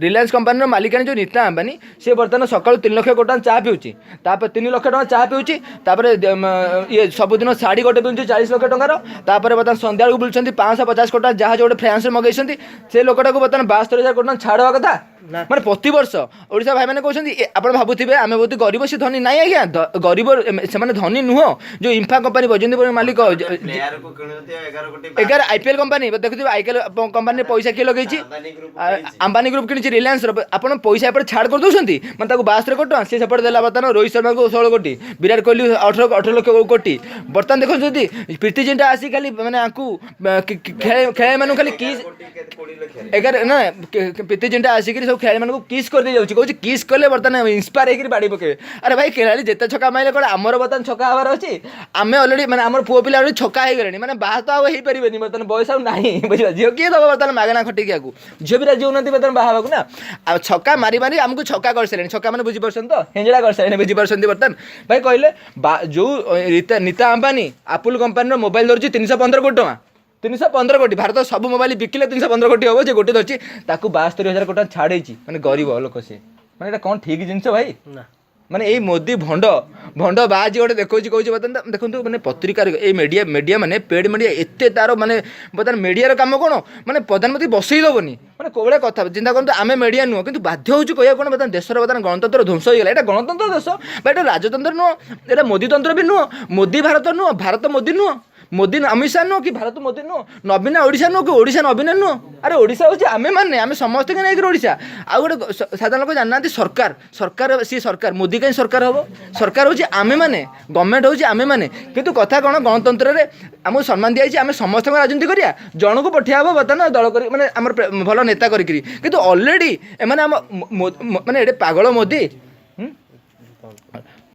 Reliance କମ୍ପାନୀର ମାଲିକାଣୀ ଯେଉଁ ନୀତା ଆମ୍ବାନୀ, ସେ ବର୍ତ୍ତମାନ ସକାଳୁ 3 ଲକ୍ଷ କୋଟି ଟଙ୍କା ଚା ପିଉଛି। ତାପରେ 3 ଲକ୍ଷ ଟଙ୍କା ଚା ପିଉଛି। ତାପରେ ଇଏ ସବୁଦିନ ଶାଢ଼ୀ ଗୋଟେ ପିନ୍ଧୁଛି 40 ଲକ୍ଷ ଟଙ୍କାର। ତାପରେ ବର୍ତ୍ତମାନ ସନ୍ଧ୍ୟାବେଳକୁ ବୁଲୁଛନ୍ତି 550 କୋଟି ଟଙ୍କା ଜାହାଜ ଗୋଟେ ଫ୍ରାନ୍ସରେ ମଗେଇଛନ୍ତି। ସେ ଲୋକଟାକୁ ବର୍ତ୍ତମାନ 72,000 କୋଟି ଟଙ୍କା ଛାଡ଼ ହେବା କଥା। ମାନେ ପ୍ରତିବର୍ଷ ଓଡ଼ିଶା ଭାଇମାନେ କହୁଛନ୍ତି, ଆପଣ ଭାବୁଥିବେ ଆମେ ବହୁତ ଗରିବ, ସେ ଧନୀ। ନାଇଁ ଆଜ୍ଞା, ଗରିବ ସେମାନେ, ଧନୀ ନୁହଁ। ଯେଉଁ ଇମ୍ଫା କମ୍ପାନୀ ବୈଜୟନ୍ତୀ ମାଲିକ। ପ୍ଲେୟାରକୁ କିଣୁଛନ୍ତି 11 କୋଟି। 11 ଆଇପିଏଲ୍ କମ୍ପାନୀ ଦେଖୁଥିବେ, ଆଇପିଏଲ୍ କମ୍ପାନୀରେ ପଇସା କିଏ ଲଗେଇଛି? ଆମ୍ବାନୀ ଗ୍ରୁପ। ଆମ୍ବାନୀ ଗ୍ରୁପ୍ କିଣିଛି ରିଲାଏନ୍ସର। ଆପଣ ପଇସା ଏପଟେ ଛାଡ଼ କରିଦେଉଛନ୍ତି, ମାନେ ତାକୁ 72 କୋଟି ଟଙ୍କା। ସେ ସେପଟେ ଦେଲା ବର୍ତ୍ତମାନ ରୋହିତ ଶର୍ମାକୁ 16 କୋଟି, ବିରାଟ କୋହଲି 18 ଲକ୍ଷ କୋଟି। ବର୍ତ୍ତମାନ ଦେଖନ୍ତୁ, ଯଦି ପ୍ରୀତି ଜିଣ୍ଟା ଆସି ଖାଲି ମାନେ ଆଙ୍କୁ ଖେଳାଳିମାନଙ୍କୁ ଖାଲି କିସ୍ କୋଟି କେତେ 20 ଲକ୍ଷରେ। 11 ନା, ପ୍ରୀତି ଜିଣ୍ଟା ଆସିକିରି ସବୁ ଖେଳାଳିମାନଙ୍କୁ କିସ୍ କରିଦେଇ ଯାଉଛି। କହୁଛି କିସ୍ କଲେ ବର୍ତ୍ତମାନ ଇନ୍ସପାୟାର ହେଇକିରି ବାଡ଼ି ପକେଇବେ। ଆରେ ଭାଇ, ଖେଳାଳି ଯେତେ ଛକା ମାଇଲେ କ'ଣ ଆମର ବର୍ତ୍ତମାନ ଛକା ହେବାର ଅଛି? ଆମେ ଅଲରେଡ଼ି ମାନେ ଆମର ପୁଅ ପିଲା ଅଲରେଡ଼ି ଛକା ହେଇଗଲେଣି। ମାନେ ବାହା ତ ଆଉ ହେଇପାରିବେନି, ବର୍ତ୍ତମାନ ବୟସ ଆଉ ନାହିଁ, ବୁଝିଲ? ଝିଅ କିଏ ଦେବ ବର୍ତ୍ତମାନ ମାଗଣା ଖଟିକିଆକୁ? ଝିଅ ବି ରାଜି ହେଉନାହାନ୍ତି ବର୍ତ୍ତମାନ ବାହା ହେବାକୁ ନା। ଆଉ ଛକା ମାରି ମାରି ଆମକୁ ଛକା କରିସାରିଲେଣି। ଛକା ମାନେ ବୁଝିପାରୁଛନ୍ତି ତ? ହିଞ୍ଜଡ଼ା କରିସାରିଲେଣି, ବୁଝିପାରୁଛନ୍ତି? ବର୍ତ୍ତମାନ ଭାଇ କହିଲେ ଯୋଉ ନୀତା ଆମ୍ବାନୀ ଆପୁଲ କମ୍ପାନୀର ମୋବାଇଲ ଧରୁଛି 315 କୋଟି ଟଙ୍କା, 315 କୋଟି। ଭାରତ ସବୁ ମୋବାଇଲ ବିକିଲେ 315 କୋଟି ହେବ ଯେ ଗୋଟେ ଧରିଛି। ତାକୁ 72,000 କୋଟି ଟଙ୍କା ଛାଡ଼େଇଛି। ମାନେ ଗରିବ ଲୋକ ସେ। ମାନେ ଏଇଟା କ'ଣ ଠିକ୍ ଜିନିଷ ଭାଇ? ନା। ମାନେ ଏଇ ମୋଦି ଭଣ୍ଡ ଭଣ୍ଡ ବାଜି ଗୋଟେ ଦେଖାଉଛି, କହୁଛି ବର୍ତ୍ତମାନ ଦେଖନ୍ତୁ, ମାନେ ପତ୍ରିକାରେ ଏଇ ମିଡ଼ିଆ ମିଡ଼ିଆ ମାନେ ପେଡ୍ ମିଡ଼ିଆ ଏତେ ତାର। ମାନେ ବର୍ତ୍ତମାନ ମିଡ଼ିଆର କାମ କ'ଣ? ମାନେ ପ୍ରଧାନମନ୍ତ୍ରୀ ବସେଇ ଦେବନି। ମାନେ କୋଉ ଭଳିଆ କଥା ଚିନ୍ତା କରନ୍ତୁ। ଆମେ ମିଡ଼ିଆ ନୁହଁ, କିନ୍ତୁ ବାଧ୍ୟ ହେଉଛୁ କହିବାକୁ। କ'ଣ ବର୍ତ୍ତମାନ ଦେଶର ବର୍ତ୍ତମାନ ଗଣତନ୍ତ୍ର ଧ୍ୱଂସ ହେଇଗଲା। ଏଇଟା ଗଣତନ୍ତ୍ର ଦେଶ ବା ଏଇଟା ରାଜତନ୍ତ୍ର ନୁହଁ, ଏଇଟା ମୋଦିତନ୍ତ୍ର ବି ନୁହଁ। ମୋଦି ଭାରତ ନୁହଁ, ଭାରତ ମୋଦି ନୁହଁ। ମୋଦି ଅମିତ ଶାହ ନୁହଁ କି ଭାରତ ମୋଦି ନୁହଁ। ନବୀନ ଓଡ଼ିଶା ନୁହଁ କି ଓଡ଼ିଶା ନବୀନ ନୁହଁ। ଆରେ ଓଡ଼ିଶା ହେଉଛି ଆମେ, ମାନେ ଆମେ ସମସ୍ତଙ୍କୁ ନେଇକରି ଓଡ଼ିଶା। ଆଉ ଗୋଟେ ସାଧାରଣ ଲୋକ ଜାଣିନାହାନ୍ତି, ସରକାର ସରକାର ସିଏ ସରକାର, ମୋଦି କାହିଁ ସରକାର ହେବ? ସରକାର ହେଉଛି ଆମେମାନେ, ଗଭର୍ଣ୍ଣମେଣ୍ଟ ହେଉଛି ଆମେମାନେ। କିନ୍ତୁ କଥା କ'ଣ, ଗଣତନ୍ତ୍ରରେ ଆମକୁ ସମ୍ମାନ ଦିଆଯାଇଛି, ଆମେ ସମସ୍ତଙ୍କ ରାଜନୀତି କରିବା। ଜଣକୁ ପଠିଆ ହେବ ବର୍ତ୍ତମାନ ଦଳ କରି, ମାନେ ଆମର ଭଲ ନେତା କରିକିରି। କିନ୍ତୁ ଅଲରେଡ଼ି ଏମାନେ ଆମ ମାନେ ଏଡ଼େ ପାଗଳ ମୋଦି। ହୁଁ?